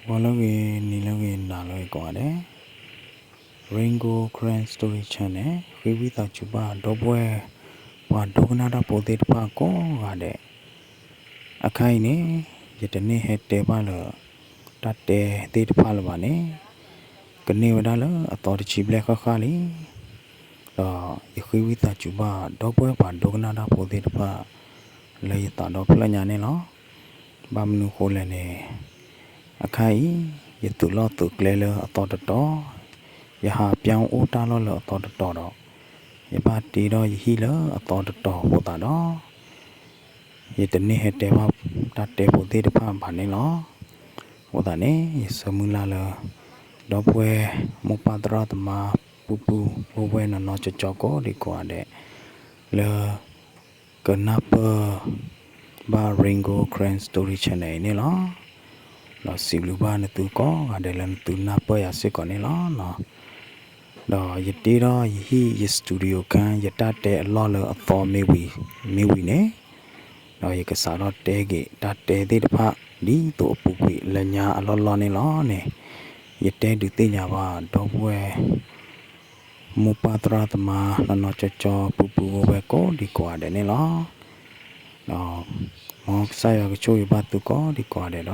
ဂီၤလၢအဂ့ၤ, နံၤလၢအဂ့ၤ, နၤလၢအဂ့ၤကိးဂၤဒဲး, Rain Gold Karen Story Channel န့ၣ် ဃ့ဝံသးစူၤဘၣ်ဒီပုၢ်ဝဲၢ် ပှၤဒိကနၣ်တၢ်ဖိသ့ၣ်တဖၣ်ကိးဂၤဒဲး, အခါအံၤန့ၣ် ယတန့ၢ်ဟဲတဲဘၣ်လၢ တၢ်တဲသ့ၣ်တဖၣ်လၢၤဘၣ်န့ၣ် ကန့ၢ်ဝဲဒၣ်လၢအသီတဆံဘျဲၣ်ဃၣ်ဃၣ်လံ. ဒီးယဃ့ဝံသးစူၤဘၣ်ဒီပုၢ်ဝဲၢ်ပှၤဒိကနၣ်တၢ်ဖိသ့ၣ်တဖၣ် လၢယသးဒီဖျၢၣ်ညါန့ၣ်လီၤ. ဘၣ်မနုၤဃိလဲၣ်န့ၣ် အခါအံၤ ယသုးလီၢ်သုးကျဲလၢအသီတတီၤ, ယဟးပၠီအိၣ်တၢ်လီၢ်လၢအသီတတီၤဒီး ယဘၣ်တ့ထီၣ်ယဟံၣ်လၢအသီတတီၤအဃိသတးဒီး ယတန့ၢ်ဟဲတဲဘၣ်တၢ်တဲဖိသ့ၣ်တဖၣ်ဘၣ်န့ၣ်လီၤ. အဃိသတးန့ၣ် ယဆၢမုၢ်လၢ်လၢ ဒီပုၢ်ဝဲၢ်မိၢ်ပၢ်သရၣ်သမါ ပုၢ်ပုၢ်ဝဲၢ်ဝဲၢ်နီၢ်နီၢ်ကၠီကၠီကိးဒံကိးဂၤဒဲး လၢ ကနၢ်ပၢၢ်ဘၣ် Rain Gold Karen Story Channel အံၤန့ၣ်လီၤ. ဒီးစံးဘျုးဘၣ်နသုကိးဂၤဒဲးလၢနသုနၢ်ပၢၢ်ယၤစ့ၢ်ကီးန့ၣ်လီၤ. ဒီးယတ့ထီၣ်ယဟံၣ်ယ studio ခန်း ယတၢ်တဲအလီၢ်လၢအသီမ့ၢ်ဝံၤ မ့ၢ်ဝံၤန့ၣ် ဒီးယကစးထီၣ်တဲက့ၤတၢ်တဲသ့ၣ်တဖၣ် ဒ်သိးအပူၤကွံာ်လၢညါအလီၢ်လီၢ်န့ၣ်လီၤန့ၣ်, ယတဲဒုးသ့ၣ်ညါဘၣ်ဒီပုၢ်ဝဲၢ် မိၢ်ပၢ်သရၣ်သမါ နီၢ်နီၢ်ကၠီကၠီ ပုၢ်ပုၢ်ဝဲၢ်ဝဲၢ်ကိးဒံကိးဂၤဒဲးန့ၣ်လီၤ. ဒီးမ်ကစၢ်ယွၤကဆိၣ်ဂ့ၤဘၣ်သုကိးဒံကိးဂၤဒဲး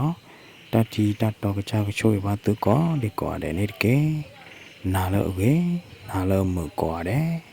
ဒီး တၢ်ထံတၢ်တီကစၢ်ကဆိၣ်ဂ့ၤဘၣ်သုကိးဒံကိးဂၤဒဲးန့ၣ်တက့ၢ်. နၤလၢအဂ့ၤ, နၤလၢအမုာ်ကိးဂၤဒဲး